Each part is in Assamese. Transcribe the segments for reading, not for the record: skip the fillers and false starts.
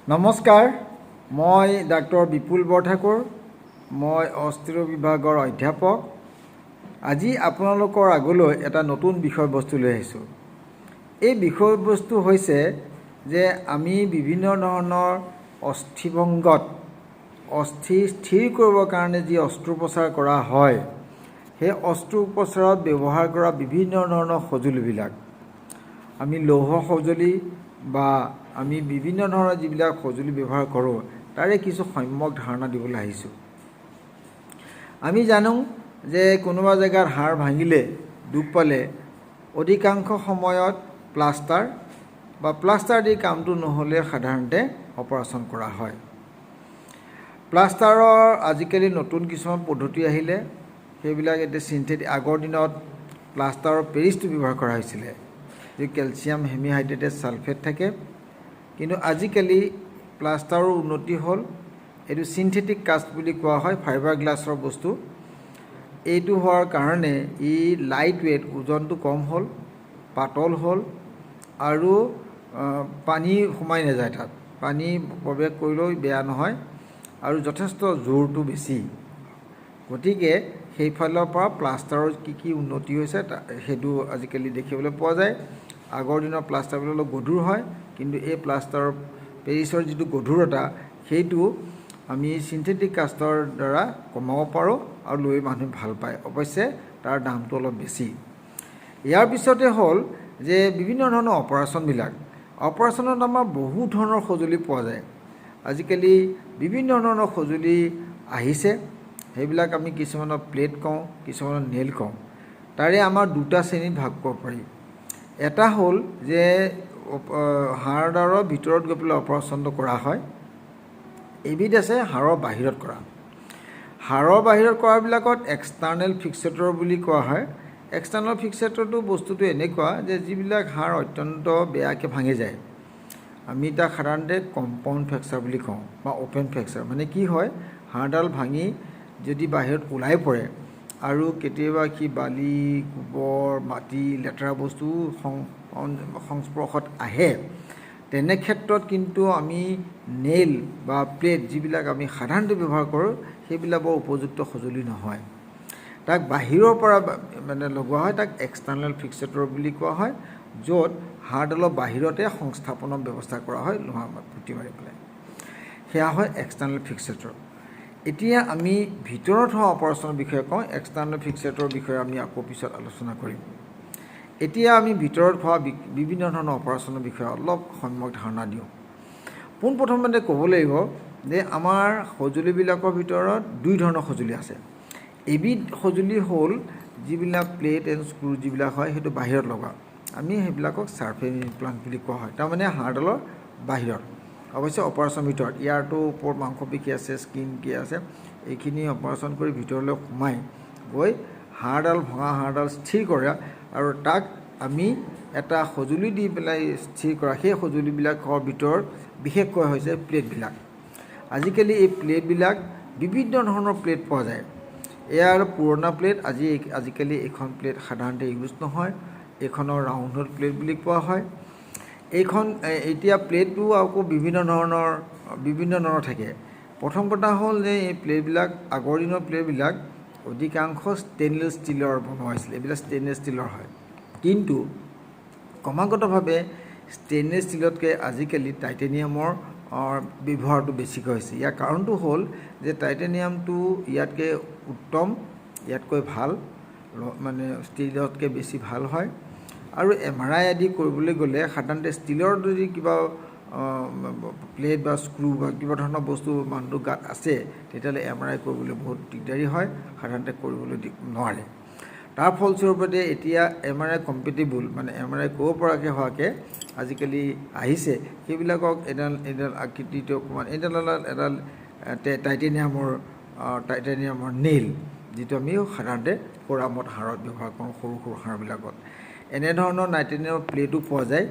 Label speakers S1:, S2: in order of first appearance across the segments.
S1: নমস্কাৰ, মই ডাক্তৰ বিপুল বৰঠাকুৰ। মই অস্থিৰোগ বিভাগৰ অধ্যাপক। আজি আপোনালোকৰ আগলৈ এটা নতুন বিষয়বস্তু লৈ আহিছোঁ। এই বিষয়বস্তু হৈছে যে আমি বিভিন্ন ধৰণৰ অস্থিভংগত অস্থি স্থিৰ কৰিবৰ কাৰণে যি অস্ত্ৰোপচাৰ কৰা হয়, সেই অস্ত্ৰোপচাৰত ব্যৱহাৰ কৰা বিভিন্ন ধৰণৰ সঁজুলিবিলাক, আমি লৌহ সঁজুলি বা আমি বিভিন্ন ধৰণৰ যিবিলাক সঁজুলি ব্যৱহাৰ কৰোঁ, তাৰে কিছু সম্যক ধাৰণা দিবলৈ আহিছোঁ। আমি জানো যে কোনোবা জেগাত হাড় ভাঙিলে, দুখ পালে অধিকাংশ সময়ত প্লাষ্টাৰ বা প্লাষ্টাৰ দি কামটো নহ'লে সাধাৰণতে অপাৰেশ্যন কৰা হয়। প্লাষ্টাৰৰ আজিকালি নতুন কিছুমান পদ্ধতি আহিলে, সেইবিলাক এতিয়া চিন্থেটিক। আগৰ দিনত প্লাষ্টাৰৰ পেৰিছটো ব্যৱহাৰ কৰা হৈছিলে, যি কেলছিয়াম হেমিহাইড্ৰেটেড ছালফেট থাকে। কিন্তু আজিকালি প্লাষ্টাৰৰ উন্নতি হ'ল। এইটো চিন্থেটিক কাষ্ট বুলি কোৱা হয়, ফাইবাৰ গ্লাছৰ বস্তু। এইটো হোৱাৰ কাৰণে ই লাইট ৱেইট, ওজনটো কম হ'ল, পাতল হ'ল আৰু পানী সোমাই নাযায়। তাত পানী প্ৰৱেশ কৰিলেও বেয়া নহয় আৰু যথেষ্ট জোৰটো বেছি। গতিকে সেইফালৰ পৰা প্লাষ্টাৰৰ কি কি উন্নতি হৈছে, সেইটো আজিকালি দেখিবলৈ পোৱা যায়। আগৰ দিনৰ প্লাষ্টাৰবিলাক অলপ গধুৰ হয়, কিন্তু এই প্লাষ্টাৰৰ পেৰিছৰ যিটো গধুৰতা, সেইটো আমি চিন্থেটিক কাষ্টৰ দ্বাৰা কমাব পাৰোঁ আৰু লৈ মানুহে ভাল পায়। অৱশ্যে তাৰ দামটো অলপ বেছি। ইয়াৰ পিছতে হ'ল যে বিভিন্ন ধৰণৰ অপাৰেশ্যনবিলাক। অপাৰেশ্যনত আমাৰ বহু ধৰণৰ সঁজুলি পোৱা যায়। আজিকালি বিভিন্ন ধৰণৰ সঁজুলি আহিছে। সেইবিলাক আমি কিছুমানক প্লেট কওঁ, কিছুমানক নেইল কওঁ। তাৰে আমাৰ দুটা শ্ৰেণীত ভাগ কৰিব পাৰি। এটা হ'ল যে হাড়ডালৰ ভিতৰত গৈ পেলাই অপাৰেশ্যনটো কৰা হয়। এবিধ আছে হাড়ৰ বাহিৰত কৰা। হাড়ৰ বাহিৰত কৰাবিলাকত এক্সটাৰ্নেল ফিক্সেটৰ বুলি কোৱা হয়। এক্সটাৰ্নেল ফিক্সেটৰটো বস্তুটো এনেকুৱা যে যিবিলাক হাড় অত্যন্ত বেয়াকৈ ভাঙি যায়, আমি তাক সাধাৰণতে কম্পাউণ্ড ফ্ৰেকচাৰ বুলি কওঁ বা অ'পেন ফ্ৰেকচাৰ। মানে কি হয়, হাড়ডাল ভাঙি যদি বাহিৰত ওলাই পৰে আৰু কেতিয়াবা সি বালি, গোবৰ, মাটি, লেতেৰা বস্তু সংস্পৰ্শত আহে, তেনে ক্ষেত্ৰত কিন্তু আমি নেইল বা প্লেট যিবিলাক আমি সাধাৰণতে ব্যৱহাৰ কৰোঁ, সেইবিলাক বৰ উপযুক্ত সঁজুলি নহয়। তাক বাহিৰৰ পৰা মানে লগোৱা হয়, তাক এক্সটাৰ্নেল ফিক্সেটৰ বুলি কোৱা হয়, য'ত হাড়ডালৰ বাহিৰতে সংস্থাপনৰ ব্যৱস্থা কৰা হয় লোহা পুতি মাৰি পেলাই। সেয়া হয় এক্সটাৰ্নেল ফিক্সেটৰ। এতিয়া আমি ভিতৰত হোৱা অপাৰেশ্যনৰ বিষয়ে কওঁ। এক্সটাৰ্নেল ফিক্সেটৰ বিষয়ে আমি আকৌ পিছত আলোচনা কৰিম। এতিয়া আমি ভিতৰত হোৱা বিভিন্ন ধৰণৰ অপাৰেশ্যনৰ বিষয়ে অলপ সম্যক ধাৰণা দিওঁ। পোনপ্ৰথমতে ক'ব লাগিব যে আমাৰ সঁজুলিবিলাকৰ ভিতৰত দুই ধৰণৰ সঁজুলি আছে। এবিধ সঁজুলি হ'ল যিবিলাক প্লেট এণ্ড স্ক্ৰু যিবিলাক হয়, সেইটো বাহিৰত লগোৱা। আমি সেইবিলাকক ছাৰ্ফেচ ইমপ্লাণ্ট বুলি কোৱা হয়। তাৰমানে হাড়ডালৰ বাহিৰত, অৱশ্যে অপাৰেশ্যন ভিতৰত। ইয়াৰতো ওপৰত মাংসপেশী আছে, স্কিন কি আছে, এইখিনি অপাৰেশ্যন কৰি ভিতৰলৈ সোমাই গৈ হাড়ডাল, ভঙা হাড়ডাল স্থিৰ কৰা আৰু তাক আমি এটা সঁজুলি দি পেলাই স্থিৰ কৰা। সেই সঁজুলিবিলাকৰ ভিতৰত বিশেষকৈ হৈছে প্লেটবিলাক। আজিকালি এই প্লেটবিলাক বিভিন্ন ধৰণৰ প্লেট পোৱা যায়। এয়া আৰু পুৰণা প্লেট। আজিকালি এইখন প্লেট সাধাৰণতে ইউজ নহয়। এইখনৰ ৰাউণ্ড হোল প্লেট বুলি কোৱা হয়। এইখন এতিয়া প্লেটটো আকৌ বিভিন্ন ধৰণৰ থাকে। প্ৰথম কথা হ'ল যে এই প্লেটবিলাক, আগৰ দিনৰ প্লেটবিলাক অধিকাংশ ষ্টেইনলেছ ষ্টীলৰ বনোৱা হৈছিলে। এইবিলাক ষ্টেইনলেছ ষ্টীলৰ হয়। কিন্তু ক্ৰমাগতভাৱে ষ্টেইনলেছ ষ্টীলতকৈ আজিকালি টাইটেনিয়ামৰ ব্যৱহাৰটো বেছিকৈ হৈছে। ইয়াৰ কাৰণটো হ'ল যে টাইটেনিয়ামটো ইয়াতকৈ উত্তম, ইয়াতকৈ ভাল, মানে ষ্টীলতকৈ বেছি ভাল হয়। আৰু এমআৰআই আদি কৰিবলৈ গ'লে সাধাৰণতে ষ্টীলৰ যদি কিবা প্লেট বা স্ক্ৰু বা কিবা ধৰণৰ বস্তু মানুহটোৰ গাত আছে, তেতিয়াহ'লে এমআৰআই কৰিবলৈ বহুত দিগদাৰী হয়, সাধাৰণতে কৰিবলৈ নোৱাৰে। তাৰ ফলস্বৰূপতে এতিয়া এমআৰআই কম্পেটিবল, মানে এমআৰআই কৰিব পৰাকৈ হোৱাকৈ আজিকালি আহিছে। সেইবিলাকক এডাল এডাল আকৃতিটো অকণমান এইডাল এডাল টাইটেনিয়ামৰ নেইল, যিটো আমি সাধাৰণতে ফ'ৰামত হাড়ত ব্যৱহাৰ কৰোঁ, সৰু সৰু হাড়বিলাকত। এনেধৰণৰ টাইটেনিয়ামৰ প্লেটো পোৱা যায়।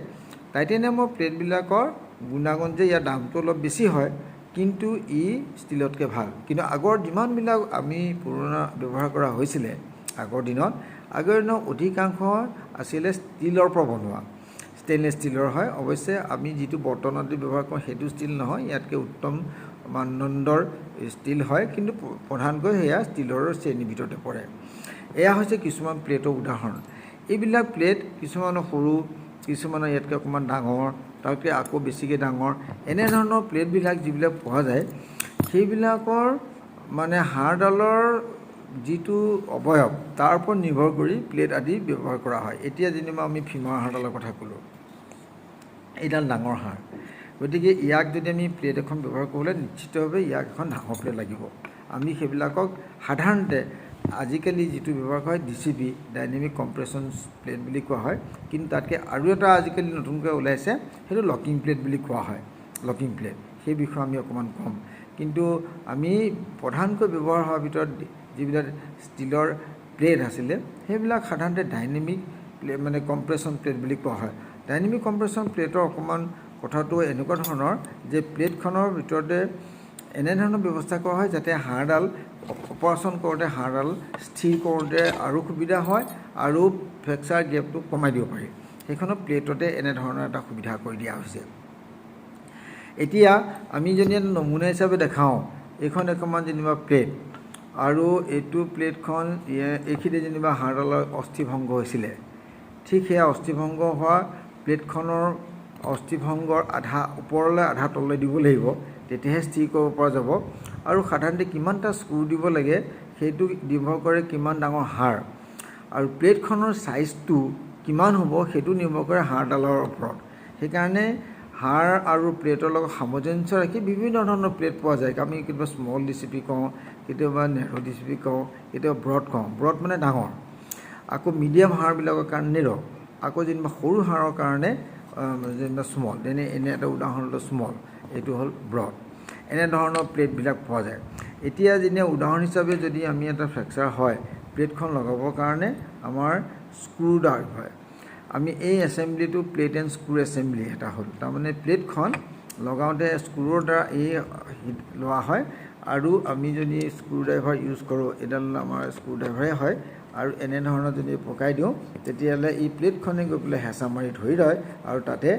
S1: টাইটেনিয়ামৰ প্লেটবিলাকৰ গুণাগুণ যে ইয়াৰ দামটো অলপ বেছি হয়, কিন্তু ই ষ্টীলতকৈ ভাল। কিন্তু আগৰ যিমানবিলাক আমি পুৰণা ব্যৱহাৰ কৰা হৈছিলে আগৰ দিনত অধিকাংশ আছিলে ষ্টীলৰ পৰা বনোৱা। ষ্টেইনলেছ ষ্টীলৰ হয়। অৱশ্যে আমি যিটো বৰ্তন আদি ব্যৱহাৰ কৰোঁ সেইটো ষ্টীল নহয়, ইয়াতকৈ উত্তম মানদণ্ডৰ ষ্টীল হয়, কিন্তু প্ৰধানকৈ সেয়া ষ্টীলৰ শ্ৰেণীৰ ভিতৰতে পৰে। এয়া হৈছে কিছুমান প্লেটৰ উদাহৰণ। এইবিলাক প্লেট কিছুমানৰ সৰু, কিছুমানৰ ইয়াতকৈ অকণমান ডাঙৰ, তাতকৈ আকৌ বেছিকৈ ডাঙৰ। এনেধৰণৰ প্লেটবিলাক যিবিলাক পোৱা যায়, সেইবিলাকৰ মানে হাড়ডালৰ যিটো অৱয়ব তাৰ ওপৰত নিৰ্ভৰ কৰি প্লেট আদি ব্যৱহাৰ কৰা হয়। এতিয়া যেনিবা আমি ফিমাৰ হাড়ডালৰ কথা ক'লোঁ, এইডাল ডাঙৰ হাড়, গতিকে ইয়াক যদি আমি প্লেট এখন ব্যৱহাৰ কৰিবলৈ নিশ্চিতভাৱে ইয়াক এখন ডাঙৰ প্লেট লাগিব। আমি সেইবিলাকক সাধাৰণতে আজিকালি যিটো ব্যৱহাৰ কৰা হয় DCP, dynamic compression plate বুলি কোৱা হয়। কিন্তু তাতকৈ আৰু এটা আজিকালি নতুনকৈ ওলাইছে, সেইটো লকিং প্লেট বুলি কোৱা হয়। লকিং প্লেট সেই বিষয়ে আমি অকণমান ক'ম। কিন্তু আমি প্ৰধানকৈ ব্যৱহাৰ হোৱাৰ ভিতৰত যিবিলাক ষ্টীলৰ প্লেট আছিলে, সেইবিলাক সাধাৰণতে ডাইনেমিক মানে কম্প্ৰেশ্যন প্লেট বুলি কোৱা হয়। ডাইনেমিক কম্প্ৰেশ্যন প্লেটৰ অকণমান কথাটো এনেকুৱা ধৰণৰ যে প্লেটখনৰ ভিতৰতে এনেধৰণৰ ব্যৱস্থা কৰা হয় যাতে হাড়ডাল অপাৰেশ্যন কৰোঁতে, হাড়ডাল স্থিৰ কৰোঁতে আৰু সুবিধা হয় আৰু ফ্ৰেকচাৰ গেপটো কমাই দিব পাৰি। সেইখনৰ প্লেটতে এনেধৰণৰ এটা সুবিধা কৰি দিয়া হৈছে। এতিয়া আমি যদি এটা নমুনা হিচাপে দেখাওঁ, এইখন অকণমান যেনিবা প্লেট আৰু এইটো প্লেটখন এইখিনিতে যেনিবা হাড়ডালৰ অস্থিভংগ হৈছিলে, ঠিক সেয়া অস্থিভংগ হোৱা প্লেটখনৰ অস্থিভংগৰ আধা ওপৰলৈ আধা তললৈ দিব লাগিব, তেতিয়াহে স্থিৰ কৰিব পৰা যাব। আৰু সাধাৰণতে কিমানটা স্ক্ৰু দিব লাগে সেইটো নিৰ্ভৰ কৰে কিমান ডাঙৰ হাড়, আৰু প্লেটখনৰ চাইজটো কিমান হ'ব সেইটো নিৰ্ভৰ কৰে হাড়ডালৰ ওপৰত। সেইকাৰণে হাড় আৰু প্লেটৰ লগত সামঞ্জস্য ৰাখি বিভিন্ন ধৰণৰ প্লেট পোৱা যায়। আমি কেতিয়াবা স্মল ডিচিপি কওঁ, কেতিয়াবা নেৰ' ডিচিপি কওঁ, কেতিয়াবা ব্ৰড কওঁ। ব্ৰড মানে ডাঙৰ, আকৌ মিডিয়াম হাড়বিলাকৰ কাৰণে নেৰ', আকৌ যেনিবা সৰু হাড়ৰ কাৰণে যেনিবা স্মল। যেনে এনে এটা উদাহৰণ হ'ল স্মল, এইটো হ'ল ব্ৰড। এনেধৰণৰ প্লেটবিলাক পোৱা যায়। এতিয়া যেনে উদাহৰণ হিচাপে যদি আমি এটা ফ্ৰেকচাৰ হয়, প্লেটখন লগাবৰ কাৰণে আমাৰ স্ক্ৰু ড্ৰাইভ হয়। আমি এই এছেম্বলিটো প্লেট এণ্ড স্ক্ৰু এছেম্বলি এটা হ'ল, তাৰমানে প্লেটখন লগাওঁতে স্ক্ৰুৰ দ্বাৰা এই লোৱা হয়। আৰু আমি যদি স্ক্ৰু ড্ৰাইভাৰ ইউজ কৰোঁ, এইডাল আমাৰ স্ক্ৰু ড্ৰাইভাৰে হয়, আৰু এনেধৰণৰ যদি পকাই দিওঁ তেতিয়াহ'লে এই প্লেটখনে গৈ পেলাই হেঁচা মাৰি ধৰি লয় আৰু তাতে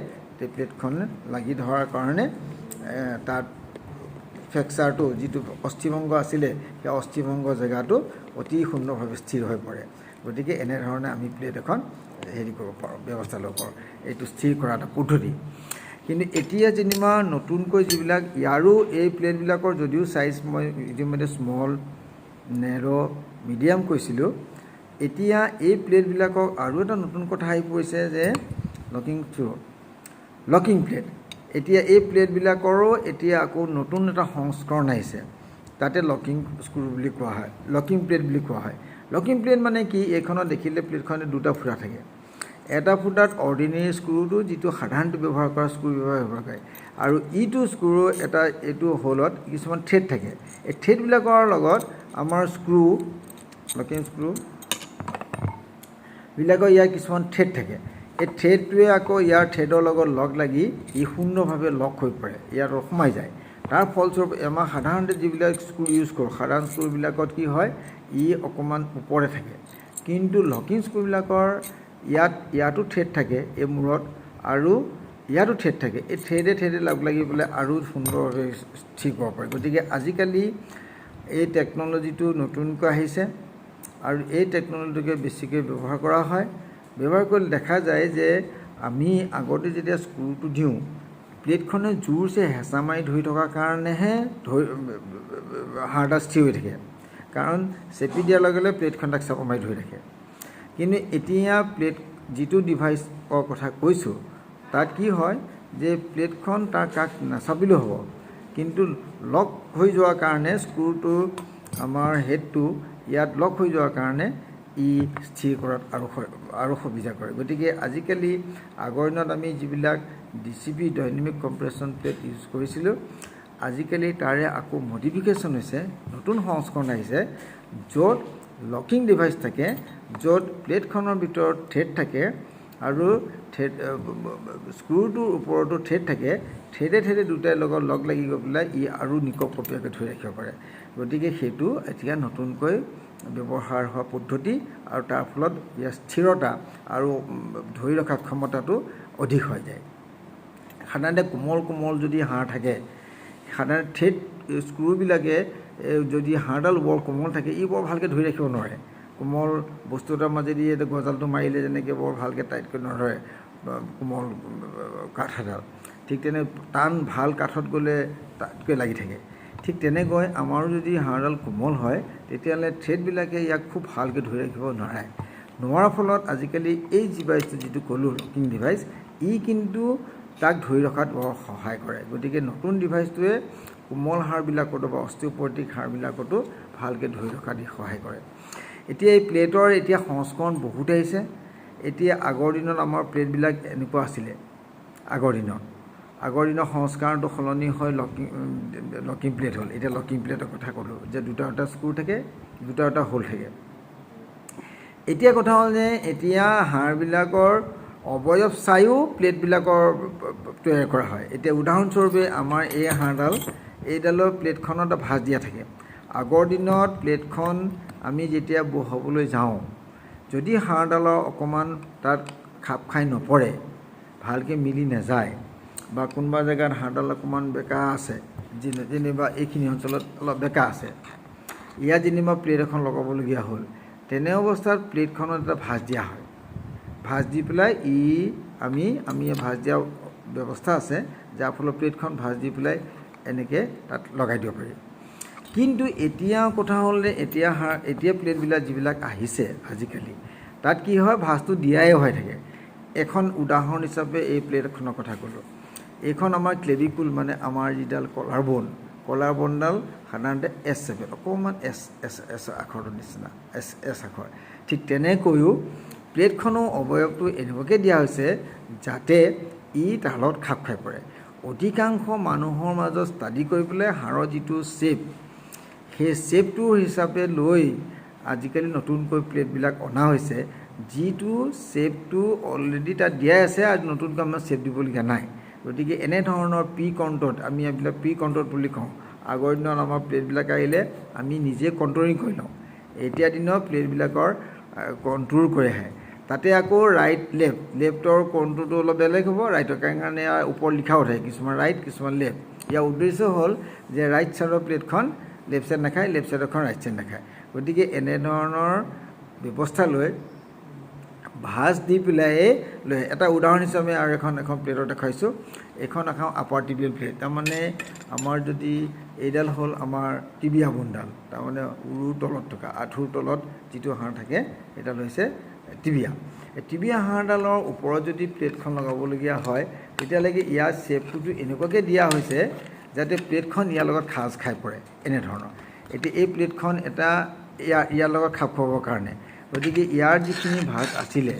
S1: প্লেটখন লাগি ধৰাৰ কাৰণে তাত ফ্ৰেকচাৰটো যিটো অস্থিভংগ আছিলে সেই অস্থিভংগ জেগাটো অতি সুন্দৰভাৱে স্থিৰ হৈ পৰে। গতিকে এনেধৰণে আমি প্লেট এখন হেৰি কৰিব পাৰোঁ, ব্যৱস্থা ল'ব পাৰোঁ। এইটো স্থিৰ কৰা এটা পদ্ধতি। কিন্তু এতিয়া যেনিবা নতুনকৈ যিবিলাক ইয়াৰো এই প্লেটবিলাকৰ যদিও চাইজ মই ইতিমধ্যে স্মল, নেৰ', মিডিয়াম কৈছিলোঁ, এতিয়া এই প্লেটবিলাকক আৰু এটা নতুন কথা আহি পৰিছে যে লকিং প্লেট। এতিয়া এই প্লেটবিলাকৰো এতিয়া আকৌ নতুন এটা সংস্কৰণ আহিছে, তাতে লকিং স্ক্ৰু বুলি কোৱা হয়, লকিং প্লেট বুলি কোৱা হয়। লকিং প্লেট মানে কি? এইখনত দেখিলে প্লেটখনত দুটা ফুটা থাকে। এটা ফুটাত অৰ্ডিনেৰী স্ক্ৰুটো, যিটো সাধাৰণতে ব্যৱহাৰ কৰা স্ক্ৰু ব্যৱহাৰ কৰে, আৰু ইটো স্ক্ৰু এটা এইটো হোলত কিছুমান থ্ৰেড থাকে। এই থ্ৰেডবিলাকৰ লগত আমাৰ স্ক্ৰু, লকিং স্ক্ৰু বিলাকৰ ইয়াৰ কিছুমান থ্ৰেড থাকে। এই থ্ৰেডটোৱে আকৌ ইয়াৰ থ্ৰেডৰ লগত লগ লাগি ই সুন্দৰভাৱে লক হৈ পৰে, ইয়াত সোমাই যায়। তাৰ ফলস্বৰূপে আমাৰ সাধাৰণতে যিবিলাক স্ক্ৰু ইউজ কৰোঁ, সাধাৰণ স্ক্ৰুবিলাকত কি হয়, ই অকণমান ওপৰতে থাকে। কিন্তু লকিং স্ক্ৰুবিলাকৰ ইয়াতো থ্ৰেড থাকে এই মূৰত, আৰু ইয়াতো থ্ৰেড থাকে। এই থ্ৰেডে থ্ৰেডে লগ লাগি পেলাই আৰু সুন্দৰভাৱে স্থিৰ কৰিব পাৰি। গতিকে আজিকালি এই টেকন'লজিটো নতুনকৈ আহিছে আৰু এই টেকন'লজিটোকে বেছিকৈ ব্যৱহাৰ কৰা হয়। ব্যৱহাৰ কৰিলে দেখা যায় যে আমি আগতে যেতিয়া স্ক্ৰুটো দিওঁ, প্লেটখনে জোৰছে হেঁচা মাৰি ধৰি থকাৰ কাৰণেহে ধৰি হাড়ডাল স্থিৰ হৈ থাকে, কাৰণ চেপি দিয়াৰ লগে লগে প্লেটখন তাক চাপা মাৰি ধৰি ৰাখে। কিন্তু এতিয়া প্লেট যিটো ডিভাইচৰ কথা কৈছোঁ, তাত কি হয় যে প্লেটখন তাৰ কাষ নাচাপিলেও হ'ব, কিন্তু লক হৈ যোৱাৰ কাৰণে স্ক্ৰুটো আমাৰ হেডটো ইয়াত লক হৈ যোৱাৰ কাৰণে ই স্থিৰ কৰাত আৰু সুবিধা কৰে। গতিকে আজিকালি আগৰ দিনত আমি যিবিলাক DCP, dynamic compression plate use কৰিছিলোঁ, আজিকালি তাৰে আকৌ মডিফিকেশ্যন হৈছে, নতুন সংস্কৰণ আহিছে য'ত লকিং ডিভাইচ থাকে, য'ত প্লেটখনৰ ভিতৰত থ্ৰেড থাকে আৰু থ্ৰেড স্ক্ৰুটোৰ ওপৰতো থ্ৰেড থাকে। থ্ৰেডে থ্ৰেডে দুটাৰ লগত লগ লাগি গৈ পেলাই ই আৰু নিকপটীয়াকৈ ধৰি ৰাখিব পাৰে। গতিকে সেইটো এতিয়া নতুনকৈ ব্যৱহাৰ হোৱা পদ্ধতি আৰু তাৰ ফলত ইয়াৰ স্থিৰতা আৰু ধৰি ৰখা ক্ষমতাটো অধিক হৈ যায়। সাধাৰণতে কোমল কোমল যদি হাড় থাকে, সাধাৰণতে থ্ৰেড স্ক্ৰুবিলাকে যদি হাড়ডাল বৰ কোমল থাকে, ই বৰ ভালকৈ ধৰি ৰাখিব নোৱাৰে। কোমল বস্তু এটাৰ মাজেদি এইটো গজালটো মাৰিলে যেনেকৈ বৰ ভালকৈ টাইটকৈ নধৰে কোমল কাঠ এডাল, ঠিক তেনে টান ভাল কাঠত গ'লে টাইটকৈ লাগি থাকে। ঠিক তেনেকৈ আমাৰো যদি হাড়ডাল কোমল হয়, তেতিয়াহ'লে থ্ৰেডবিলাকে ইয়াক খুব ভালকৈ ধৰি ৰাখিব নোৱাৰে। নোৱাৰাৰ ফলত আজিকালি এই ডিভাইচটো যিটো ক'লোঁ লকিং ডিভাইচ, ই কিন্তু তাক ধৰি ৰখাত বৰ সহায় কৰে। গতিকে নতুন ডিভাইচটোৱে কোমল হাড়বিলাকতো বা অষ্টিঅ'পৰটিক হাড়বিলাকতো ভালকৈ ধৰি ৰখাত ই সহায় কৰে। এতিয়া এই প্লেটৰ এতিয়া সংস্কৰণ বহুত আহিছে। এতিয়া আগৰ দিনত আমাৰ প্লেটবিলাক এনেকুৱা আছিলে। আগৰ দিনৰ সংস্কৰণটো সলনি হৈ লকিং প্লেট হ'ল। এতিয়া লকিং প্লেটৰ কথা ক'লোঁ যে দুটা দুটা স্ক্ৰু থাকে, দুটা দুটা হোল থাকে। এতিয়া কথা হ'ল যে এতিয়া হাড়বিলাকৰ অৱয়ব চায়ো প্লেটবিলাকৰ তৈয়াৰ কৰা হয়। এতিয়া উদাহৰণস্বৰূপে আমাৰ এই হাড়ডাল, এইডালৰ প্লেটখনত ভাঁজ দিয়া থাকে। আগৰ দিনত প্লেটখন আমি যেতিয়া বহাবলৈ যাওঁ, যদি হাড়ডালৰ অকণমান তাত খাপ খাই নপৰে, ভালকৈ মিলি নাযায় বা কোনোবা জেগাত হাড়ডাল অকণমান বেকা আছে, যেনিবা এইখিনি অঞ্চলত অলপ বেকা আছে, ইয়াত যেনিবা প্লেট এখন লগাবলগীয়া হ'ল, তেনে অৱস্থাত প্লেটখনত এটা ভাঁজ দিয়া হয়। ভাঁজ দি পেলাই ই আমি আমি ভাঁজ দিয়া ব্যৱস্থা আছে, যাৰ ফলত প্লেটখন ভাঁজ দি পেলাই এনেকৈ তাত লগাই দিব পাৰি। কিন্তু এতিয়া কথা হ'ল যে এতিয়া প্লেটবিলাক যিবিলাক আহিছে আজিকালি, তাত কি হয়, ভাঁজটো দিয়াই হৈ থাকে। এখন উদাহৰণ হিচাপে এই প্লেট এখনৰ কথা ক'লোঁ। এইখন আমাৰ ক্লেভিকুল, মানে আমাৰ যিডাল কলাৰ বন, কলাৰ বনডাল সাধাৰণতে এছ চেপত, অকণমান এছ এছ এছ আখৰটোৰ নিচিনা, এছ এছ আখৰ। ঠিক তেনেকৈও প্লেটখনো অৱয়বটো এনেকুৱাকৈ দিয়া হৈছে যাতে ই তাৰ লগত খাপ খাই পৰে। অধিকাংশ মানুহৰ মাজত ষ্টাডি কৰি পেলাই হাড়ৰ যিটো শ্বেপ, সেই শ্বেপটোৰ হিচাপে লৈ আজিকালি নতুনকৈ প্লেটবিলাক অনা হৈছে, যিটো শ্বেপটো অলৰেডি তাত দিয়াই আছে আৰু নতুনকৈ আমাৰ শ্বেপ দিবলগীয়া নাই। গতিকে এনেধৰণৰ প্ৰি কণ্ট্ৰ'ৰ্ড, আমি এইবিলাক প্ৰি কণ্ট্ৰ'ৰ্ড বুলি কওঁ। আগৰ দিনত আমাৰ প্লেটবিলাক আহিলে আমি নিজে কণ্ট্ৰলিং কৰি লওঁ। এতিয়া দিনৰ প্লেটবিলাকৰ কণ্ট্ৰল কৰি আহে। তাতে আকৌ ৰাইট লেফ্ট, লেফ্টৰ কণ্ট্ৰলটো অলপ বেলেগ হ'ব ৰাইটৰ কাৰণে। ইয়াৰ ওপৰত লিখাও থাকে কিছুমান ৰাইট, কিছুমান লেফ্ট। ইয়াৰ উদ্দেশ্য হ'ল যে ৰাইট ছাইডৰ প্লেটখন লেফ্ট ছাইড নাখায়, লেফ্ট ছাইডৰখন ৰাইট ছাইড নাখায়। গতিকে এনেধৰণৰ ব্যৱস্থা লৈ ভাঁজ দি পেলাই লৈ, এটা উদাহৰণ হিচাপে আৰু এখন প্লেটত দেখুৱাইছোঁ। এইখন এখন আপাৰ টিবিয়েল প্লেট। তাৰমানে আমাৰ যদি এইডাল হ'ল আমাৰ টিবিয়া বোনডাল, তাৰমানে উৰুৰ তলত থকা, আঁঠুৰ তলত যিটো হাড় থাকে, সেইডাল হৈছে টিবিয়া। এই টিবিয়া হাড়ডালৰ ওপৰত যদি প্লেটখন লগাবলগীয়া হয়, তেতিয়ালৈকে ইয়াৰ শ্বেপটোতো এনেকুৱাকৈ দিয়া হৈছে যাতে প্লেটখন ইয়াৰ লগত খাজ খাই পৰে এনেধৰণৰ। এতিয়া এই প্লেটখন এটা ইয়াৰ লগত খাপ খুৱাবৰ কাৰণে, গতিকে ইয়াৰ যিখিনি ভাঁজ আছিলে,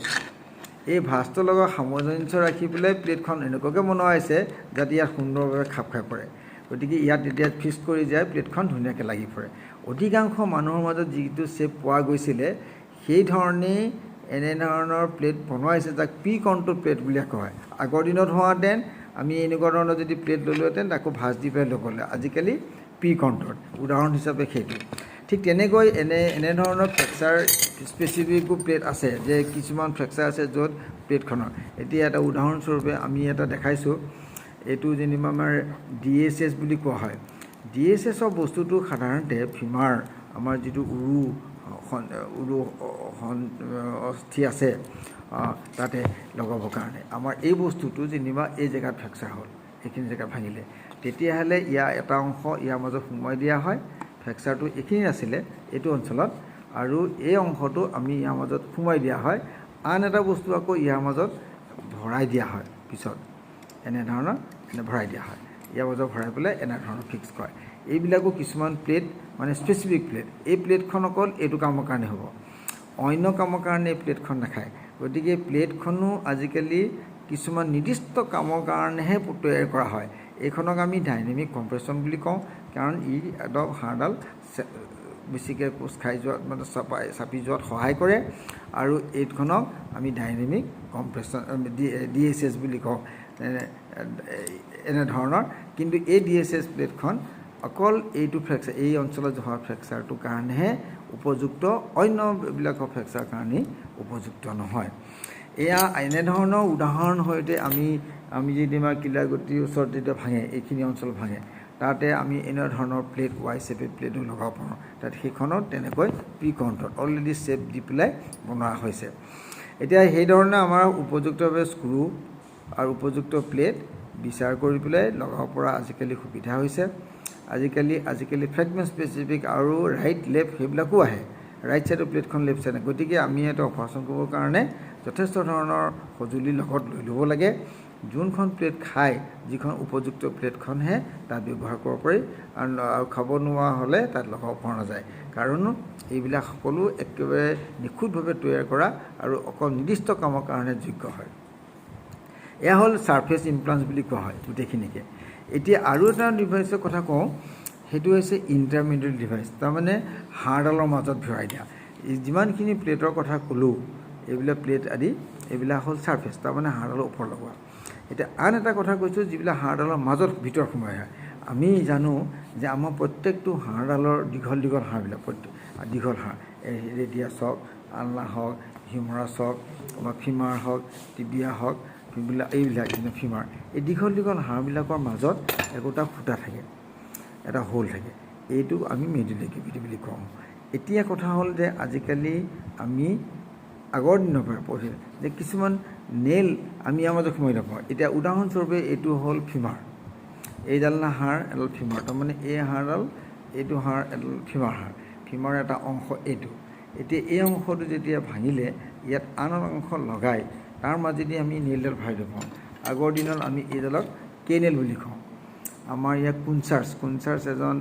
S1: এই ভাঁজটোৰ লগত সামঞ্জস্য ৰাখি পেলাই প্লেটখন এনেকুৱাকৈ বনোৱা হৈছে যাতে ইয়াত সুন্দৰভাৱে খাপ খাই পৰে। গতিকে ইয়াত যেতিয়া ফিক্স কৰি যায়, প্লেটখন ধুনীয়াকৈ লাগি পৰে। অধিকাংশ মানুহৰ মাজত যিটো শ্বেপ পোৱা গৈছিলে, সেই ধৰণেই এনেধৰণৰ প্লেট বনোৱা হৈছে, যাক প্ৰি কণ্ট্ৰল প্লেট বুলি কোৱা হয়। আগৰ দিনত হোৱাহেঁতেন আমি এনেকুৱা ধৰণৰ যদি প্লেট ল'লোহেঁতেন, তাকো ভাঁজ দি পেলাই ল'বলৈ, আজিকালি প্ৰি কণ্ট্ৰল উদাহৰণ হিচাপে সেইটো। ঠিক তেনেকৈ এনেধৰণৰ ফ্ৰেকচাৰ স্পেচিফিকো প্লেট আছে যে কিছুমান ফ্ৰেকচাৰ আছে য'ত প্লেটখনৰ, এতিয়া এটা উদাহৰণস্বৰূপে আমি এটা দেখাইছোঁ। এইটো যেনিবা আমাৰ ডিএছএছ বুলি কোৱা হয়। ডিএছএছৰ বস্তুটো সাধাৰণতে ফিমাৰ, আমাৰ যিটো উৰু অস্থি আছে, তাতে লগাবৰ কাৰণে। আমাৰ এই বস্তুটো যেনিবা এই জেগাত ফ্ৰেকচাৰ হ'ল, এইখিনি জেগাত ভাঙিলে, তেতিয়াহ'লে ইয়াৰ এটা অংশ ইয়াৰ মাজত সোমোৱাই দিয়া হয়। ফ্ৰেকচাৰটো এইখিনি আছিলে এইটো অঞ্চলত, আৰু এই অংশটো আমি ইয়াৰ মাজত সোমোৱাই দিয়া হয়। আন এটা বস্তু আকৌ ইয়াৰ মাজত ভৰাই দিয়া হয়। পিছত এনেধৰণৰ এনে ভৰাই দিয়া হয়, ইয়াৰ মাজত ভৰাই পেলাই এনেধৰণৰ ফিক্স কৰে। এইবিলাকো কিছুমান প্লেট, মানে স্পেচিফিক প্লেট। এই প্লেটখন অকল এইটো কামৰ কাৰণে হ'ব, অন্য কামৰ কাৰণে এই প্লেটখন নাখায়। গতিকে প্লেটখনো আজিকালি কিছুমান নিৰ্দিষ্ট কামৰ কাৰণেহে তৈয়াৰ কৰা হয়। এইখনক আমি ডাইনেমিক কম্প্ৰেশ্যন বুলি কওঁ, কাৰণ ই একদম হাড়ডাল বেছিকৈ কোচ খাই যোৱাত, মানে চাপি যোৱাত সহায় কৰে। আৰু এইখনক আমি ডাইনেমিক কম্প্ৰেশ্যন ডিএছএছ বুলি কওঁ এনেধৰণৰ। কিন্তু এই ডিএছএছ প্লেটখন অকল এইটো ফ্ৰেকচাৰ, এই অঞ্চলত হোৱা ফ্ৰেকচাৰটোৰ কাৰণেহে উপযুক্ত, অন্যবিলাকৰ ফ্ৰেকচাৰৰ কাৰণেই উপযুক্ত নহয়। এয়া এনেধৰণৰ উদাহৰণ সৈতে আমি আমি যেতিয়া কিলাকুটিৰ ওচৰত যেতিয়া ভাঙে, এইখিনি অঞ্চল ভাঙে, তাতে আমি এনেধৰণৰ প্লেট, why শ্বেপে প্লেটো লগাব পাৰোঁ। তাত সেইখনত তেনেকৈ প্ৰি কণ্টৰ অলৰেডি শ্বেপ দি পেলাই বনোৱা হৈছে। এতিয়া সেইধৰণে আমাৰ উপযুক্তভাৱে স্ক্ৰু আৰু উপযুক্ত প্লেট বিচাৰ কৰি পেলাই লগাব পৰা আজিকালি সুবিধা হৈছে। আজিকালি ফ্ৰেগমেণ্ট স্পেচিফিক আৰু ৰাইট লেফ্ট সেইবিলাকো আহে, ৰাইট ছাইডৰ প্লেটখন লেফ্ট ছাইডে। গতিকে আমি এটা অপাৰেশ্যন কৰিবৰ কাৰণে যথেষ্ট ধৰণৰ সঁজুলি লগত লৈ ল'ব লাগে। যোনখন প্লেট খায়, যিখন উপযুক্ত প্লেটখনহে তাত ব্যৱহাৰ কৰিব পাৰি আৰু খাব নোৱাৰা হ'লে তাত লগাব পৰা নাযায়। কাৰণ এইবিলাক সকলো একেবাৰে নিখুঁতভাৱে তৈয়াৰ কৰা আৰু অকল নিৰ্দিষ্ট কামৰ কাৰণে যোগ্য হয়। এয়া হ'ল ছাৰফেচ ইমপ্লাণ্টছ বুলি কোৱা হয় গোটেইখিনিকে। এতিয়া আৰু এটা ডিভাইচৰ কথা কওঁ, সেইটো হৈছে ইণ্টাৰমিডিয়েট ডিভাইচ, তাৰমানে হাড়ডালৰ মাজত ভৰাই দিয়া। এই যিমানখিনি প্লেটৰ কথা ক'লোঁ, এইবিলাক প্লেট আদি, এইবিলাক হ'ল ছাৰফেচ, তাৰমানে হাড়ডালৰ ওপৰত লগোৱা। এতিয়া আন এটা কথা কৈছোঁ, যিবিলাক হাড়ডালৰ মাজত ভিতৰত সোমাই আহে। আমি জানো যে আমাৰ প্ৰত্যেকটো হাড়ডালৰ দীঘল দীঘল হাড়বিলাক, প্ৰত্যেক দীঘল হাড়, এই ৰেডিয়াছ হওক, আলনা হওক, হিউমাৰাছ হওক বা ফিমাৰ হওক, টিবিয়া হওক, এইবিলাক এইবিলাক ফিমাৰ, এই দীঘল দীঘল হাড়বিলাকৰ মাজত একোটা ফুটা থাকে, এটা হোল থাকে। এইটো আমি মেডুলাৰী কেভিটি বুলি কওঁ। এতিয়া কথা হ'ল যে আজিকালি আমি আগৰ দিনৰ পৰা পঢ়ি যে কিছুমান নেল আমি ইয়াৰ মাজত সোমাই নাপাওঁ। এতিয়া উদাহৰণস্বৰূপে এইটো হ'ল ফিমাৰ, এইডাল না হাড় এডাল ফিমাৰ, তাৰমানে এই হাড়ডাল, এইটো হাড় এডাল ফিমাৰ হাড়, ফিমাৰ এটা অংশ এইটো। এতিয়া এই অংশটো যেতিয়া ভাঙিলে ইয়াত আন আন অংশ লগাই তাৰ মাজেদি আমি নেইলডাল ভৰাই দিব পাৰোঁ। আগৰ দিনত আমি এইডালক কেনেল বুলি কওঁ। আমাৰ ইয়াত কুনচাৰ্চ এজন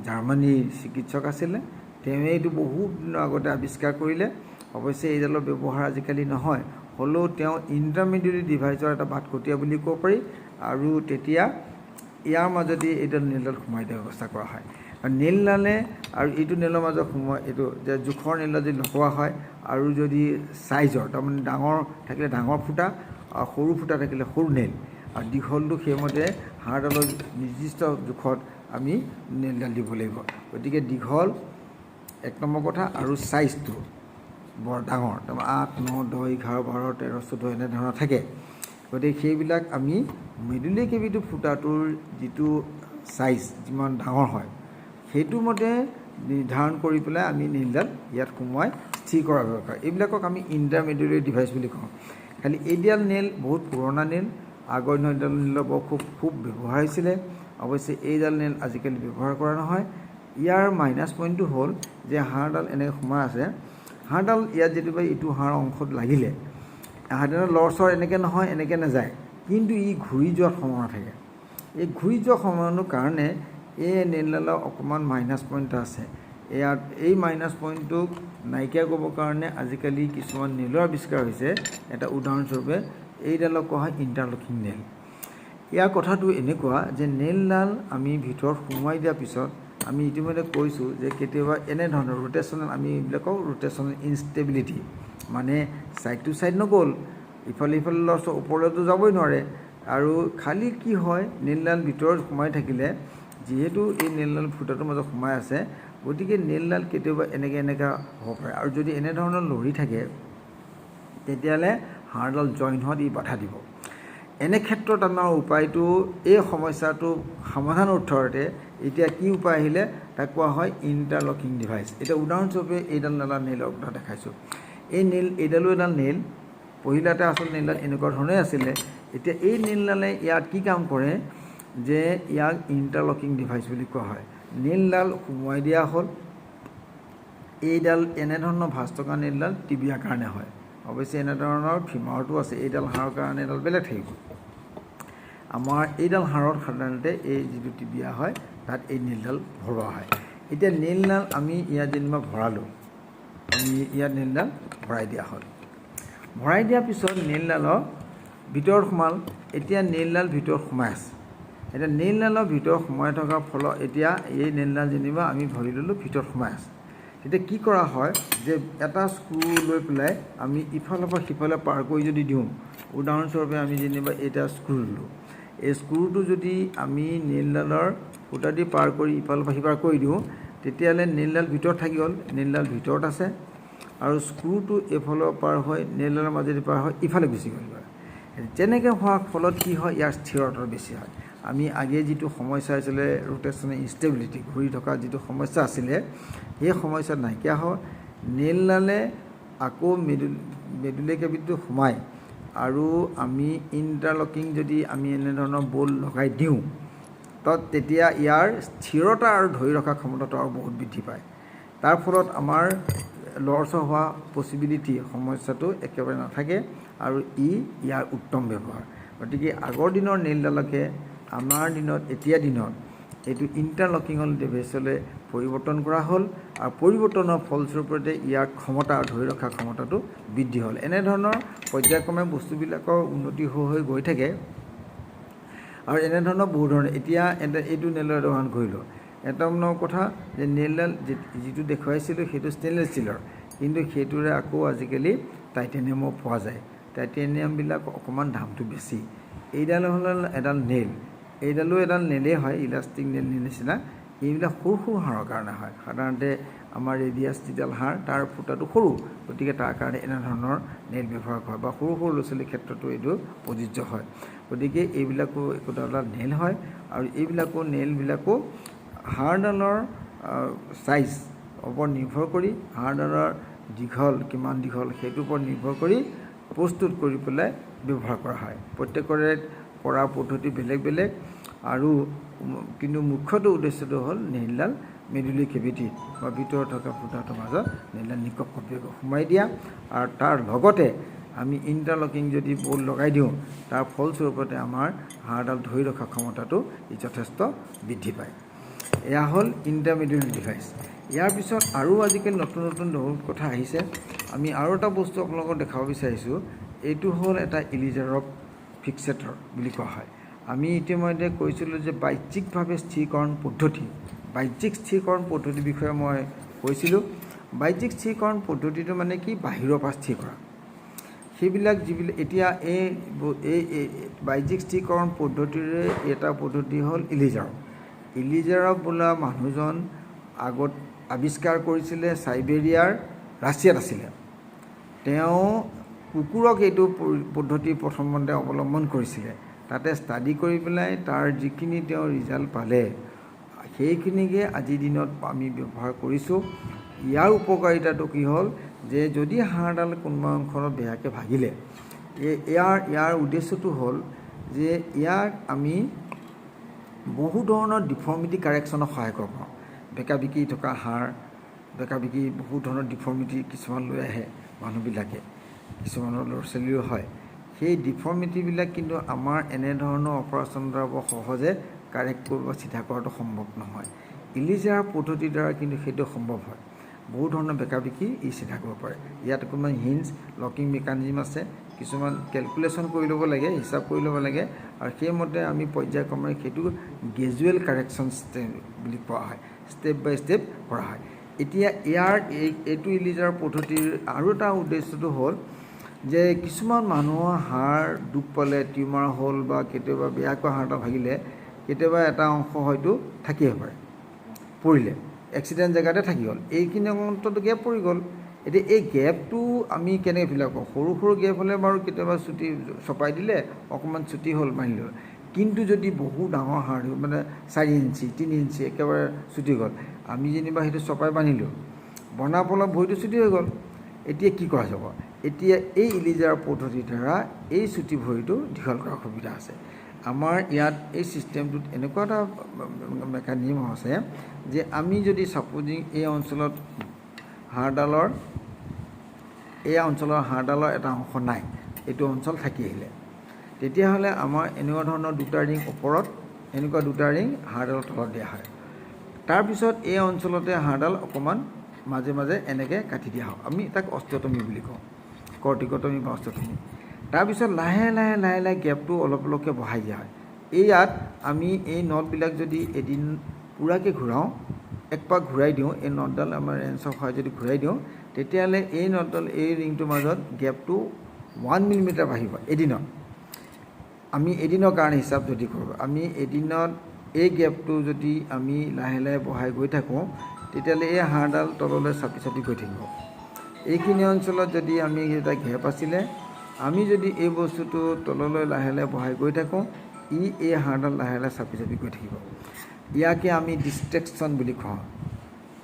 S1: জাৰ্মানীৰ চিকিৎসক আছিলে, তেওঁৱে এইটো বহুত দিনৰ আগতে আৱিষ্কাৰ কৰিলে। অৱশ্যে এইডালৰ ব্যৱহাৰ আজিকালি নহয়, হ'লেও তেওঁ ইণ্টাৰমিডিয়েট ডিভাইচৰ এটা বাটকটীয়া বুলি ক'ব পাৰি। আৰু তেতিয়া ইয়াৰ মাজেদি এইডাল নেইলডাল সোমাই দিয়াৰ ব্যৱস্থা কৰা হয়। আৰু নেইলডালে আৰু এইটো নেইলৰ মাজত সোমোৱা, এইটো যে জোখৰ নেইলডাল যদি লগোৱা হয় আৰু যদি চাইজৰ, তাৰমানে ডাঙৰ থাকিলে ডাঙৰ ফুটা আৰু সৰু ফুটা থাকিলে সৰু নেইল, আৰু দীঘলটো সেইমতে হাড়ডালৰ নিৰ্দিষ্ট জোখত আমি নেইলডাল দিব লাগিব। গতিকে দীঘল এক নম্বৰ কথা, আৰু চাইজটো বৰ ডাঙৰ, তাৰমানে 8, 9, 10, 11, 12, 13, 14 এনেধৰণৰ থাকে। গতিকে সেইবিলাক আমি মেডুলাৰী কেভিটি ফুটাটোৰ যিটো চাইজ যিমান ডাঙৰ হয় সেইটো মতে নিৰ্ধাৰণ কৰি পেলাই আমি নেইলডাল ইয়াত সোমোৱাই স্থিৰ কৰাৰ দৰকাৰ। এইবিলাকক আমি ইণ্টাৰমিডিয়েট ডিভাইচ বুলি কওঁ। খালি এইডাল নেইল বহুত পুৰণা নেইল, আগৰ দিনত এইডাল নেইলৰ বৰ খুব খুব ব্যৱহাৰ হৈছিলে। অৱশ্যে এইডাল নেইল আজিকালি ব্যৱহাৰ কৰা নহয়। ইয়াৰ মাইনাছ পইণ্টটো হ'ল যে হাড়ডাল এনেকৈ সোমাই আছে, হাড়ডাল ইয়াত যেনিবা ইটো হাড় অংশত লাগিলে হাড়ডাল লৰচৰ এনেকৈ নহয়, এনেকৈ নাযায়, কিন্তু ই ঘূৰি যোৱাৰ সম্ভাৱনা থাকে। এই ঘূৰি যোৱাৰ সম্ভাৱনাৰ কাৰণে এই নেইলডালৰ অকণমান মাইনাছ পইণ্ট এটা আছে। ইয়াত এই মাইনাছ পইণ্টটোক নাইকিয়া কৰিবৰ কাৰণে আজিকালি কিছুমান নেইলৰ আৱিষ্কাৰ হৈছে। এটা উদাহৰণস্বৰূপে এইডালক কোৱা হয় ইণ্টাৰলকিং নেইল। ইয়াৰ কথাটো এনেকুৱা যে নেইলডাল আমি ভিতৰত সোমোৱাই দিয়াৰ পিছত আমি ইতিমধ্যে কৈছোঁ যে কেতিয়াবা এনেধৰণৰ ৰোটেশ্যনেল, আমি এইবিলাক কওঁ ৰোটেশ্যনেল ইনষ্টেবিলিটি, মানে ছাইড টু ছাইড নগ'ল, ইফালে ইফালে লৰচৰ, ওপৰলৈতো যাবই নোৱাৰে। আৰু খালি কি হয়, নেইলডাল ভিতৰত সোমাই থাকিলে, যিহেতু এই নেইলডাল ফুটাটোৰ মাজত সোমাই আছে, গতিকে নেইলডাল কেতিয়াবা এনেকৈ এনেকুৱা হ'ব পাৰে। আৰু যদি এনেধৰণৰ লৰি থাকে তেতিয়াহ'লে হাড়ডাল জইন হোৱাত ই বাধা দিব। এনে ক্ষেত্ৰত আমাৰ উপায়টো, এই সমস্যাটো সমাধান অৰ্থতে এতিয়া কি উপায় আহিলে তাক কোৱা হয় ইণ্টাৰলকিং ডিভাইচ। এতিয়া উদাহৰণস্বৰূপে এইডাল এডাল নেইলৰ কথা দেখাইছোঁ। এই নেইল, এইডালো এডাল নেইল, পহিলাতে আচল নেইলডাল এনেকুৱা ধৰণে আছিলে। এতিয়া এই নেইলডালে ইয়াত কি কাম কৰে যে ইয়াক ইণ্টাৰলকিং ডিভাইচ বুলি কোৱা হয়। নেইলডাল সোমোৱাই দিয়া হ'ল, এইডাল এনেধৰণৰ ভাঁজ থকা নেইলডাল টিবিয়াৰ কাৰণে হয়। অৱশ্যে এনেধৰণৰ ফিমাৰটো আছে, এইডাল হাড়ৰ কাৰণে এডাল বেলেগ থাকিব। আমাৰ এইডাল হাড়ত সাধাৰণতে এই যিটো টিবিয়া হয় তাত এই নেইলডাল ভৰোৱা হয়। এতিয়া নেইলডাল আমি ইয়াত যেনিবা ভৰালোঁ, আমি ইয়াত নেইলডাল ভৰাই দিয়া হ'ল। ভৰাই দিয়াৰ পিছত নেইলডালৰ ভিতৰত সোমাল। এতিয়া নেইলডাল ভিতৰত সোমাই আছে। এতিয়া নেইলডালৰ ভিতৰত সোমাই থকাৰ ফলত এতিয়া এই নেইলডাল যেনিবা আমি ধৰি ল'লোঁ ভিতৰত সোমাই আছে। তেতিয়া কি কৰা হয় যে এটা স্ক্ৰু লৈ পেলাই আমি ইফালৰ পৰা সিফালে পাৰ কৰি যদি দিওঁ, উদাহৰণস্বৰূপে আমি যেনিবা এটা স্ক্ৰু ল'লোঁ, এই স্ক্ৰুটো যদি আমি নেইলডালৰ ফুটা দি পাৰ কৰি ইফালৰ পৰা সিপাৰ কৰি দিওঁ, তেতিয়াহ'লে নেইলডাল ভিতৰত থাকি গ'ল, নেইলডাল ভিতৰত আছে। আৰু স্ক্ৰুটো এইফালৰ পাৰ হৈ নেইলডালৰ মাজেদি পাৰ হৈ ইফালে গুচি গ'লগৈ। তেনেকৈ হোৱাৰ ফলত কি হয়? ইয়াৰ স্থিৰতা বেছি হয়। আমি আগে যিটো সমস্যা আছিলে, ৰোটেশ্যন ইনষ্টেবিলিটি, ঘূৰি থকা যিটো সমস্যা আছিলে, সেই সমস্যা নাইকিয়া হয়। নেইলডালে আকৌ মেডুলে কেভিটিটো সোমায় আৰু আমি ইণ্টাৰলকিং যদি আমি এনেধৰণৰ বল লগাই দিওঁ তাত, তেতিয়া ইয়াৰ স্থিৰতা আৰু ধৰি ৰখা ক্ষমতাটো আৰু বহুত বৃদ্ধি পায়। তাৰ ফলত আমাৰ লৰচৰ হোৱা পচিবিলিটি সমস্যাটো একেবাৰে নাথাকে আৰু ই ইয়াৰ উত্তম ব্যৱহাৰ। গতিকে আগৰ দিনৰ নেইলডালকে আমাৰ দিনত, এতিয়া দিনত এইটো ইণ্টাৰলকিঙল ডিভাইচলৈ পৰিৱৰ্তন কৰা হ'ল আৰু পৰিৱৰ্তনৰ ফলস্বৰূপতে ইয়াৰ ক্ষমতা, ধৰি ৰখা ক্ষমতাটো বৃদ্ধি হ'ল। এনেধৰণৰ পৰ্যায়ক্ৰমে বস্তুবিলাকৰ উন্নতি হৈ হৈ গৈ থাকে আৰু এনেধৰণৰ বহু ধৰণৰ। এতিয়া এইটো নেইলৰ উদাহৰণ কৰিলোঁ। এটা মনৰ কথা যে নেইলডাল যিটো দেখুৱাইছিলোঁ সেইটো ষ্টেইনলেছ ষ্টীলৰ, কিন্তু সেইটোৰে আকৌ আজিকালি টাইটেনিয়ামো পোৱা যায়। টাইটেনিয়ামবিলাক অকণমান দামটো বেছি। এইডাল হ'ল এডাল নেইল, এইডালো এডাল নেইলেই হয়, ইলাষ্টিক নেইল নিচিনা। এইবিলাক সৰু সৰু হাড়ৰ কাৰণে হয়। সাধাৰণতে আমাৰ ৰেডিয়াছ যিডাল হাড়, তাৰ ফুটাটো সৰু, গতিকে তাৰ কাৰণে এনেধৰণৰ নেইল ব্যৱহাৰ কৰা হয় বা সৰু সৰু ল'ৰা ছোৱালীৰ ক্ষেত্ৰতো এইটো প্ৰযোজ্য হয়। গতিকে এইবিলাকো একোটা এটা নেইল হয় আৰু এইবিলাকো নেইলবিলাকো হাড়ডালৰ চাইজ ওপৰত নিৰ্ভৰ কৰি, হাড়ডালৰ দীঘল কিমান দীঘল সেইটোৰ ওপৰত নিৰ্ভৰ কৰি প্ৰস্তুত কৰি পেলাই ব্যৱহাৰ কৰা হয়। প্ৰত্যেকৰে কৰাৰ পদ্ধতি বেলেগ বেলেগ আৰু কিন্তু মুখ্যটো উদ্দেশ্যটো হ'ল নেইলডাল মেডুলি কেভিটিত বা ভিতৰত থকা ফুটাটোৰ মাজত নেইলডাল নিকপকপীয়াকৈ সোমাই দিয়া আৰু তাৰ লগতে আমি ইণ্টাৰলকিং যদি বল লগাই দিওঁ, তাৰ ফলস্বৰূপতে আমাৰ হাড়ডাল ধৰি ৰখা ক্ষমতাটো যথেষ্ট বৃদ্ধি পায়। এয়া হ'ল ইণ্টাৰমেডুলাৰী ডিভাইচ। ইয়াৰ পিছত আৰু আজিকালি নতুন নতুন বহুত কথা আহিছে। আমি আৰু এটা বস্তু আপোনালোকক দেখাব বিচাৰিছোঁ। এইটো হ'ল এটা ইলিজাৰভ ফিক্সেটৰ বুলি কোৱা হয়। আমি ইতিমধ্যে কৈছিলোঁ যে বাহ্যিকভাৱে স্থিৰকৰণ পদ্ধতি, বাহ্যিক স্থিৰকৰণ পদ্ধতিৰ বিষয়ে মই কৈছিলোঁ। বাহ্যিক স্থিৰকৰণ পদ্ধতিটো মানে কি? বাহিৰৰ পৰা স্থিৰ কৰা সেইবিলাক যিবিলাক। এতিয়া এই বাহ্যিক স্থিৰকৰণ পদ্ধতিৰে এটা পদ্ধতি হ'ল ইলিজাৰভ। ইলিজাৰভ বোলা মানুহজন আগত আৱিষ্কাৰ কৰিছিলে, চাইবেৰিয়াৰ ৰাছিয়াত আছিলে। তেওঁ কুকুৰক এইটো পদ্ধতি প্ৰথমতে অৱলম্বন কৰিছিলে। তাতে ষ্টাডি কৰি পেলাই তাৰ যিখিনি তেওঁ ৰিজাল্ট পালে, সেইখিনিকে আজিৰ দিনত আমি ব্যৱহাৰ কৰিছোঁ। ইয়াৰ উপকাৰিতাটো কি হ'ল যে যদি হাড়ডাল কোনোবা অংশত বেয়াকৈ ভাগিলে, এই ইয়াৰ ইয়াৰ উদ্দেশ্যটো হ'ল যে ইয়াক আমি বহু ধৰণৰ ডিফৰ্মিটি কাৰেকশ্যনত সহায় কৰিব পাৰোঁ। বেকা বিকি থকা হাড়, বেকা বিকি বহু ধৰণৰ ডিফৰ্মিটি কিছুমান লৈ আহে মানুহবিলাকে, কিছুমানৰ ল'ৰা ছোৱালীৰো হয়। সেই ডিফৰ্মিটিবিলাক কিন্তু আমাৰ এনেধৰণৰ অপাৰেশ্যনৰ দ্বাৰা বৰ সহজে কাৰেক্ট কৰিব, চিধা কৰাটো সম্ভৱ নহয়। ইলিজাৰ পদ্ধতিৰ দ্বাৰা কিন্তু সেইটো সম্ভৱ হয়। বহু ধৰণৰ বেকা বিকি ই চিধা কৰিব পাৰে। ইয়াত অকণমান হিঞ্জ লকিং মেকানিজিম আছে। কিছুমান কেলকুলেশ্যন কৰি ল'ব লাগে, হিচাপ কৰি ল'ব লাগে আৰু সেইমতে আমি পৰ্যায়ক্ৰমে সেইটো গ্ৰেজুৱেল কাৰেকশ্যন বুলি কোৱা হয়, ষ্টেপ বাই ষ্টেপ কৰা হয়। এতিয়া ইয়াৰ এইটো ইলিজাৰ পদ্ধতিৰ আৰু এটা উদ্দেশ্যটো হ'ল যে কিছুমান মানুহৰ হাড় দুখ পালে, টিউমাৰ হ'ল বা কেতিয়াবা বেয়াকৈ হাড় এটা ভাগিলে, কেতিয়াবা এটা অংশ হয়তো থাকিব পাৰে, পৰিলে এক্সিডেণ্ট জেগাতে থাকি গ'ল, এইখিনি অন্তত গেপ পৰি গ'ল। এতিয়া এই গেপটো আমি কেনেকৈ ফিল আপ কৰোঁ? সৰু সৰু গেপ হ'লে বাৰু কেতিয়াবা চুটি চপাই দিলে অকণমান চুটি হ'ল, মানিলোঁ। কিন্তু যদি বহু ডাঙৰ হাড়, মানে 4 ইঞ্চি, 3 ইঞ্চি একেবাৰে চুটি গ'ল, আমি যেনিবা সেইটো চপাই বান্ধিলোঁ, বনাৰ ফলত ভৰিটো চুটি হৈ গ'ল, এতিয়া কি কৰা যাব? এতিয়া এই ইলিজাৰ পদ্ধতিৰ দ্বাৰা এই চুটি ভৰিটো দীঘল কৰাৰ সুবিধা আছে। আমাৰ ইয়াত এই ছিষ্টেমটোত এনেকুৱা এটা মেকানিজম আছে যে আমি যদি ছাপ'জিং এই অঞ্চলৰ হাড়ডালৰ এটা অংশ নাই, এইটো অঞ্চল থাকি আহিলে, তেতিয়াহ'লে আমাৰ এনেকুৱা ধৰণৰ দুটা ৰিং ওপৰত, এনেকুৱা দুটা ৰিং হাড়ডালৰ তলত দিয়া হয়। তাৰপিছত এই অঞ্চলতে হাড়ডাল অকণমান মাজে মাজে এনেকৈ কাটি দিয়া হয়। আমি তাক অষ্টিঅটমি বুলি কওঁ, কৰ্টিকটমি বা অষ্টিঅটমি। তাৰপিছত লাহে লাহে লাহে লাহে গেপটো অলপ অলপকৈ বঢ়াই দিয়া হয়। এই ইয়াত আমি এই নটবিলাক যদি এদিন পূৰাকৈ ঘূৰাওঁ, এক পাক ঘূৰাই দিওঁ, এই নটডাল আমাৰ ৰেঞ্চৰ সহায়ত যদি ঘূৰাই দিওঁ, তেতিয়াহ'লে এই নটডাল এই ৰিংটোৰ মাজত গেপটো 1 মিলিমিটাৰ বাঢ়িব এদিনত। আমি এদিনৰ কাৰণে হিচাপ যদি কৰোঁ, আমি এদিনত এই গেপটো যদি আমি লাহে লাহে বঢ়াই গৈ থাকোঁ, তেতিয়াহ'লে এই হাড়ডাল তললৈ চাপি চাপি গৈ থাকিব। এইখিনি অঞ্চলত যদি আমি এটা গেপ আছিলে, আমি যদি এই বস্তুটো তললৈ লাহে লাহে বঢ়াই গৈ থাকোঁ, ই এই হাড়ডাল লাহে লাহে চাপি চাপি গৈ থাকিব। ইয়াকে আমি ডিষ্ট্ৰেকশ্যন বুলি কওঁ,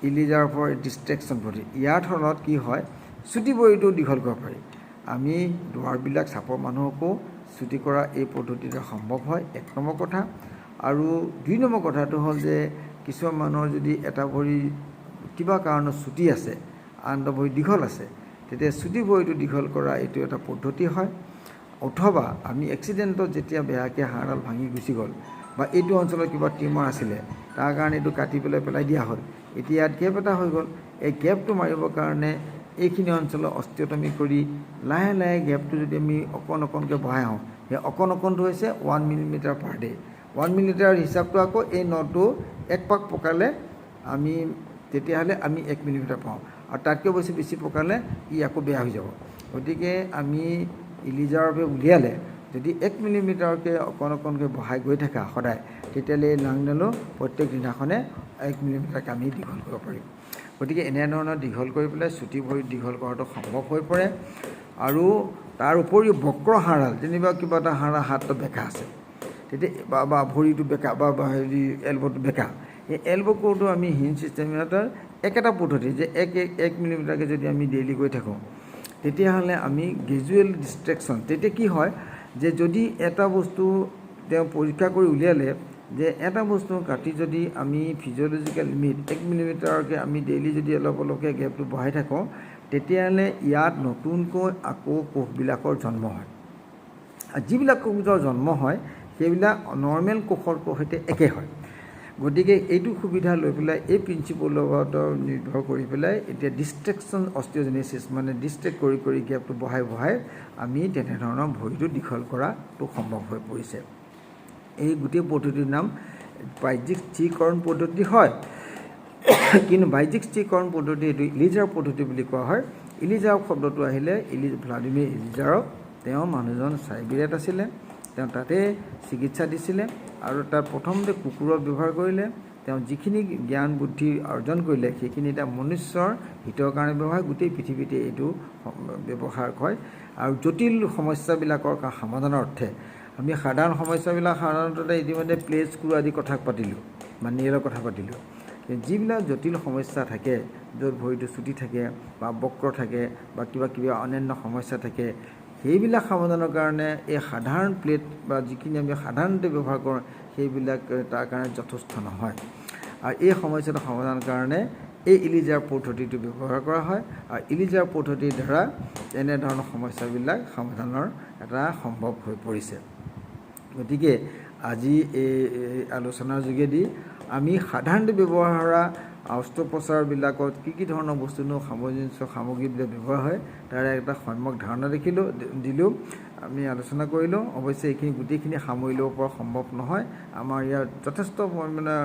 S1: ইলিজাৰভৰ ডিষ্ট্ৰেকশ্যন পদ্ধতি। ইয়াৰ ফলত কি হয়, চুটি ভৰিটো দীঘল কৰিব পাৰি। আমি দুৱাৰবিলাক চাপৰ মানুহকো চুটি কৰা এই পদ্ধতিৰে সম্ভৱ হয়, এক নম্বৰ কথা। আৰু দুই নম্বৰ কথাটো হ'ল যে কিছুমান মানুহৰ যদি এটা ভৰি কিবা কাৰণত চুটি আছে, আনটো ভৰি দীঘল আছে, তেতিয়া চুটি ভৰিটো দীঘল কৰা এইটো এটা পদ্ধতি হয়। অথবা আমি এক্সিডেণ্টত যেতিয়া বেয়াকৈ হাড়ডাল ভাঙি গুচি গ'ল বা এইটো অঞ্চলত কিবা টিউমাৰ আছিলে, তাৰ কাৰণে এইটো কাটি পেলাই পেলাই দিয়া হ'ল, এতিয়া ইয়াত গেপ এটা হৈ গ'ল। এই গেপটো মাৰিবৰ কাৰণে এইখিনি অঞ্চলত অষ্টিঅটমি কৰি লাহে লাহে গেপটো যদি আমি অকণ অকণকৈ বঢ়াই আহোঁ, সেই অকণ অকণটো হৈছে 1 millimeter per day। 1 millimeter হিচাপটো আকৌ এই নটো এক পাক পকালে আমি তেতিয়াহ'লে আমি 1 মিলিমিটাৰ পাওঁ আৰু তাতকৈ বেছি বেছি পকালে ই আকৌ বেয়া হৈ যাব। গতিকে আমি ইলিজাৰভে উলিয়ালে যদি 1 মিলিমিটাৰকৈ অকণ অকণকৈ বঢ়াই গৈ থাকা সদায়, তেতিয়াহ'লে এই লাংডালো প্ৰত্যেক দিনাখনে 1 মিলিমিটাৰকৈ আমি দীঘল কৰিব পাৰিম। গতিকে এনেধৰণৰ দীঘল কৰি পেলাই চুটি ভৰিত দীঘল কৰাটো সম্ভৱ হৈ পৰে। আৰু তাৰ উপৰিও বক্ৰ হাড়ডাল, যেনিবা কিবা এটা হাড় হাতটো বেঁকা আছে তেতিয়া বা ভৰিটো বেঁকা বা হেৰি এলব'টো বেঁকা, এই এলব' কৰোঁতেও আমি হিঞ্জ চিষ্টেমৰ একেটা পদ্ধতি যে এক এক এক মিলিমিটাৰকৈ যদি আমি ডেইলি গৈ থাকোঁ, তেতিয়াহ'লে আমি গ্ৰেজুৱেল ডিষ্ট্ৰেকশ্যন। তেতিয়া কি হয় যে যদি এটা বস্তু তেওঁ পৰীক্ষা কৰি উলিয়ালে যে এটা বস্তু কাটি যদি আমি ফিজিঅ'লজিকেল লিমিট 1 মিলিমিটাৰকৈ আমি ডেইলি যদি অলপ অলপকৈ গেপটো বঢ়াই থাকোঁ, তেতিয়াহ'লে ইয়াত নতুনকৈ আকৌ কোষবিলাকৰ জন্ম হয় আৰু যিবিলাক কোষৰ জন্ম হয় সেইবিলাক নৰ্মেল কোষৰ সৈতে একে হয়। গতিকে এইটো সুবিধা লৈ পেলাই এই প্ৰিন্সিপলৰ লগত নিৰ্ভৰ কৰি পেলাই এতিয়া ডিষ্ট্ৰেকশ্যন অষ্টিঅ'জেনেচিছ, মানে ডিষ্ট্ৰেক্ট কৰি কৰি গেপটো বঢ়াই বঢ়াই আমি তেনেধৰণৰ ভৰিটো দীঘল কৰাটো সম্ভৱ হৈ পৰিছে। এই গোটেই পদ্ধতিৰ নাম বাহ্যিক স্থিৰীকৰণ পদ্ধতি হয়। কিন্তু বাহ্যিক স্থিৰীকৰণ পদ্ধতি এইটো ইলিজাৰ পদ্ধতি বুলি কোৱা হয়। ইলিজাৰ শব্দটো আহিলে ভ্লাডিমিৰ ইলিজাৰভ, তেওঁ মানুহজন চাইবেৰিয়াত আছিলে, তেওঁ তাতে চিকিৎসা দিছিলে আৰু তাত প্ৰথমতে কুকুৰত ব্যৱহাৰ কৰিলে। তেওঁ যিখিনি জ্ঞান বুদ্ধি অৰ্জন কৰিলে, সেইখিনি এতিয়া মনুষ্যৰ হিতৰ কাৰণে ব্যৱহাৰ, গোটেই পৃথিৱীতে এইটো ব্যৱহাৰ হয়। আৰু জটিল সমস্যাবিলাকৰ সমাধানৰ অৰ্থে আমি সাধাৰণ সমস্যাবিলাক সাধাৰণতে ইতিমধ্যে প্লেট স্ক্ৰু আদি কথা পাতিলোঁ বা নেইলৰ কথা পাতিলোঁ। যিবিলাক জটিল সমস্যা থাকে, য'ত ভৰিটো চুটি থাকে বা বক্ৰ থাকে বা কিবা কিবি অন্যান্য সমস্যা থাকে, সেইবিলাক সমাধানৰ কাৰণে এই সাধাৰণ প্লেট বা যিখিনি আমি সাধাৰণতে ব্যৱহাৰ কৰোঁ, সেইবিলাক তাৰ কাৰণে যথেষ্ট নহয়। আৰু এই সমস্যাটো সমাধানৰ কাৰণে এই ইলিজাৰ পদ্ধতিটো ব্যৱহাৰ কৰা হয় আৰু ইলিজাৰ পদ্ধতিৰ দ্বাৰা এনেধৰণৰ সমস্যাবিলাক সমাধানৰ এটা সম্ভৱ হৈ পৰিছে। গতিকে আজি এই আলোচনাৰ যোগেদি আমি সাধাৰণতে ব্যৱহাৰ কৰা অস্ত্ৰোপচাৰবিলাকত কি কি ধৰণৰ বস্তুনো সামঞ্জস্য সামগ্ৰীবিলাক ব্যৱহাৰ হয়, তাৰে এটা সম্যক ধাৰণা দেখিলোঁ দিলোঁ, আমি আলোচনা কৰিলোঁ। অৱশ্যে এইখিনি গোটেইখিনি সামৰি ল'ব পৰা সম্ভৱ নহয়। আমাৰ ইয়াত যথেষ্ট পৰিমাণে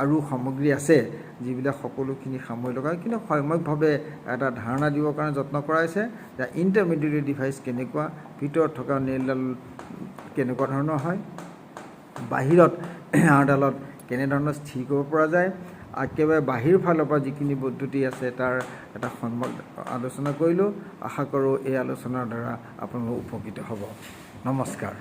S1: আৰু সামগ্ৰী আছে, যিবিলাক সকলোখিনি সামৰি লগা, কিন্তু সম্যকভাৱে এটা ধাৰণা দিবৰ কাৰণে যত্ন কৰা হৈছে যে ইণ্টাৰমিডিয়েট ডিভাইচ কেনেকুৱা, ভিতৰত থকা নেইলডাল কেনেকুৱা ধৰণৰ হয়, বাহিৰত হাড়ডালত কেনেধৰণৰ স্থিৰ কৰিব পৰা যায়, একেবাৰে বাহিৰ ফালৰ পৰা যিখিনি পদ্ধতি আছে তাৰ এটা সম্যক আলোচনা কৰিলোঁ। আশা কৰোঁ এই আলোচনাৰ দ্বাৰা আপোনালোক উপকৃত হ'ব। নমস্কাৰ।